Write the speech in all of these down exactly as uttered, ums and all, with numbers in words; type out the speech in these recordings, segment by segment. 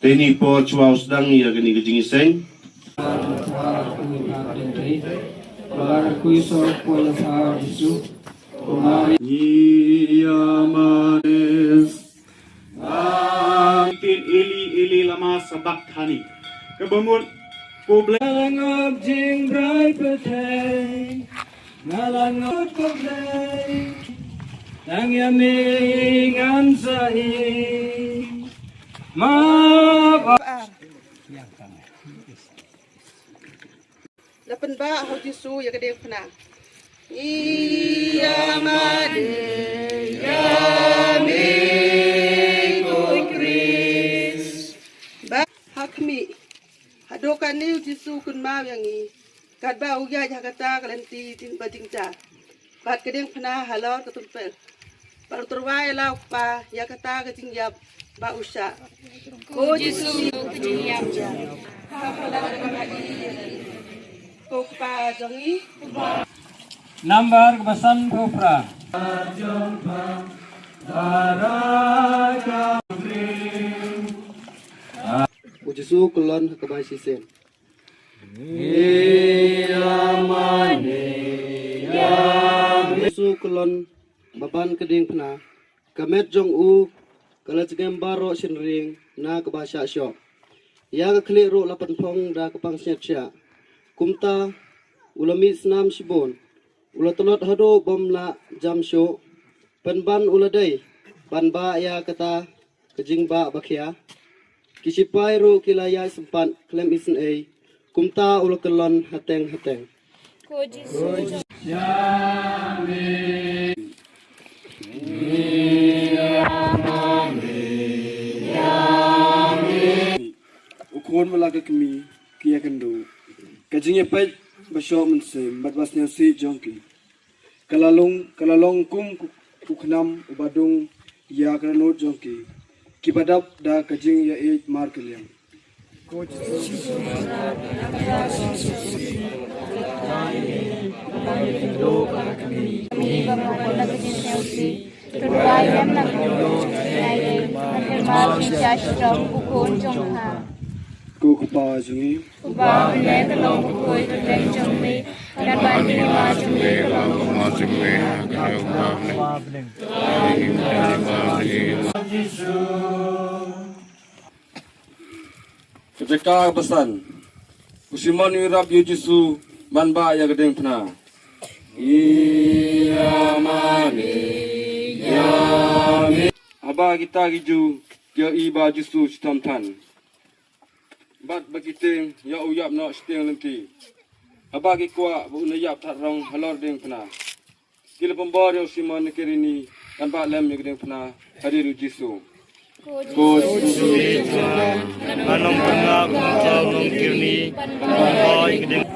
Te ni por chwa u sdang ïa kani ka jingïaseng. Ïa manis. Tin Eli, Eli, lama sabakthani. Kaba mut ko Blei. Nga la ngop jingbrai pyrthei. Nga la ngop ko Blei. Tang ïa me ngan sa ïeit. Ma ba. La pynbha ha u Jisu ïa ka diengphna. Ïa mane ïa me ko Khrist. Ba ha khmih. Haduh katne u Jisu u kynmaw ïa ngi. Katba u ïaid ha kata ka lynti jing ba jingjia. Bad ka diengphna halor ka templ. Bad u tyrwa ïa la u Kpa ïa kata ka jingïap ba u shah. Ko Jisu ka jingïap. Ko Kpa jong ngi. Nambar kaba sanphew phra. U Jisu u kyllon ha ka bai shisien. Ïa mane ïa me. U Jisu u kyllon ba ban ka diengphna. Ka met jong u ka la jngem baroh shynriang na kaba shah shoh. Ïa ka khlieh ruh la pynphong da ka pansngiat shiah. Kumta u la mih snam shibun. U la tlot haduh bym lah jam shuh. Pynban u la dei ban bah ïa kata ka jingbah ba khia. Ki shipai ruh ki la ïaid sympat khlem isynei. Kumta u la kyllon hateng hateng. Ko Jisu. U khun ba la ka kmie ki ïakynduh. Ka jingïapeit ba shoh mynsiem bad ba sngewsih jong ki. Ka la long, ka la long kum u, u khnam uba dung ïa ka dohnud jong ki. Kiba dap da ka jingïaieit markylliang. Ko Kpa jong ngi. Uba u leh ka long bakhuid ka kyrteng jong me, kan wan ka kyrteng jong me, ka long ka mon jong me ha ka ri u Kpa bneng. Ka jaka kaba san. U Simon u ïarap ïa u Jisu ban bah ïa ka diengphna. Ïa mane ïa me. Haba kita ki Jiw ki ïohi ba u Jisu shitom than. Bad ba ki tieng ïa u ïap noh shiteng lynti. Haba ki kwah ba un ïap thad rong halor diengphna. Ki la pynbor ïa u Simon na Kirini kan bah lem ïa ka diengphna hadien u Jisu. Ko Jisu, ngan ym pynngap kumta u nong Kirini ban bah ïa ka dieng.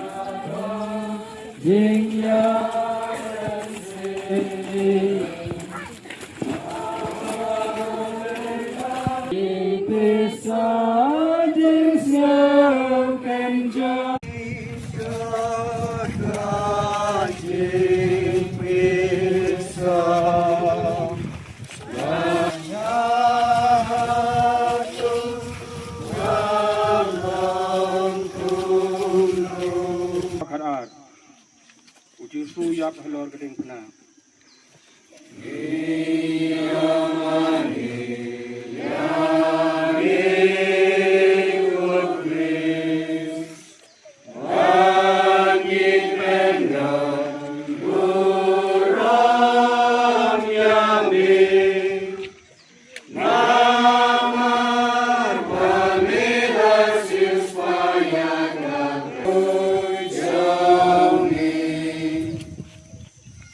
U Jisu u ïap halor ka diengphna.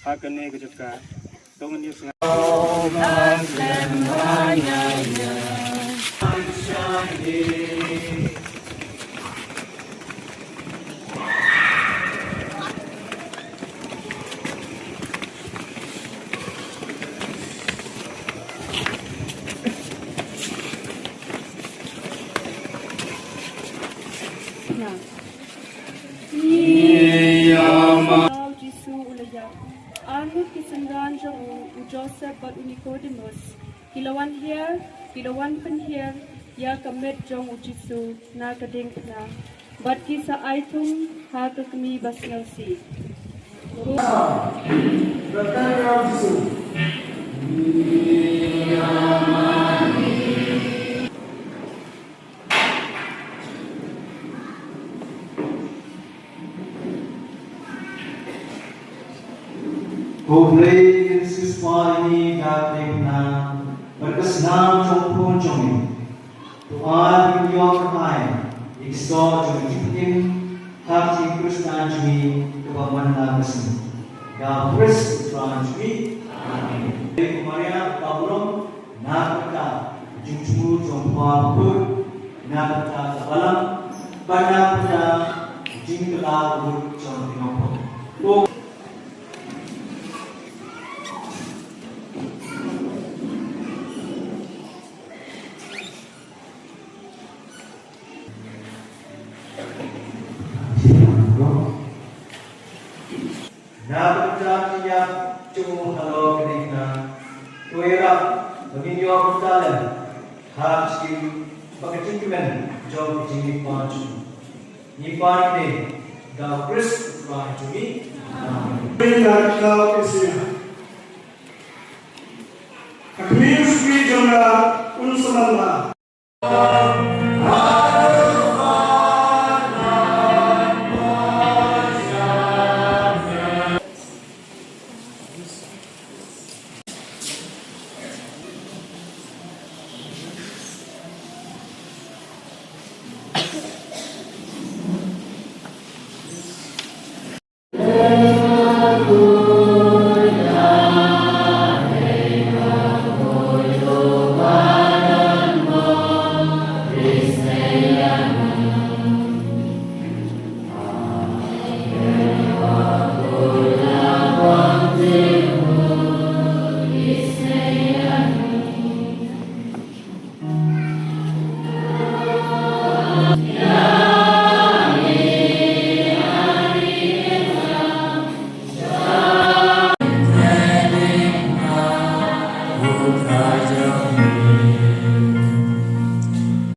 Ha kane ka jaka to ngin ïa sngap. Jisu u la ïap. Arngut ki synran jong u, u Joseph bad u Nikodemus, ki la wan hiar, ki la wan pynhiar ïa ka met jong u Jisu na ka diengphna, bad ki sa ai thung ha ka kmie basngewsih. Ko Blei, kin siewspah ïa ngi da ka diengphna bad ka snam jong u Khun jong ngi. To ai ba ngin ïoh kyrhai ïa ki soh jong ka jingpynim ha ka jingpynim jong ngi kaba man la ka sngi. Da U Khrist U Trai jong ngi. Amen. Ko Maria, ka burom, na ka bynta ka jingthmu jong pha bakhuid, na ka bynta ka balang, bad na ka bynta ka jingkylla bakhuid jong ki nongpop. Ko Na ka bynta ka jingïap jong u halor kane ka kynta, to ïarap ba ngin ïoh bynta lem ha ka jingim bad ka jingkmen jong ka jingim jong u. Ngi pan ïa kane da U Khrist U Trai jong ngi. Amen. Ka kmie u shakri jong nga un sa man la.